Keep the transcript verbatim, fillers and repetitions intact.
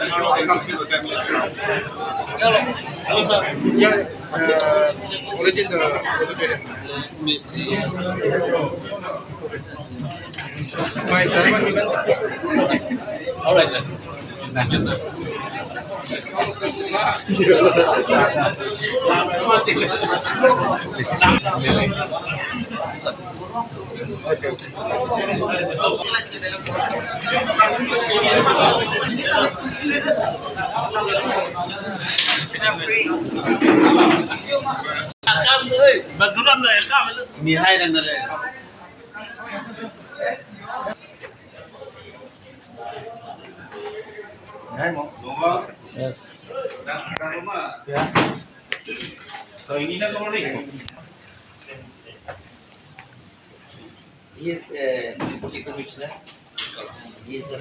Hello, sir. Yeah, uh, origin the, let me see. Fine, sir. All right, then. Thank you, sir. Mihai dan dale. Mihai mo, mo. Yes. Dah, dah rumah. Ya. So ini dah morning. Yes, eh, Deputy Commissioner. Yes, sir.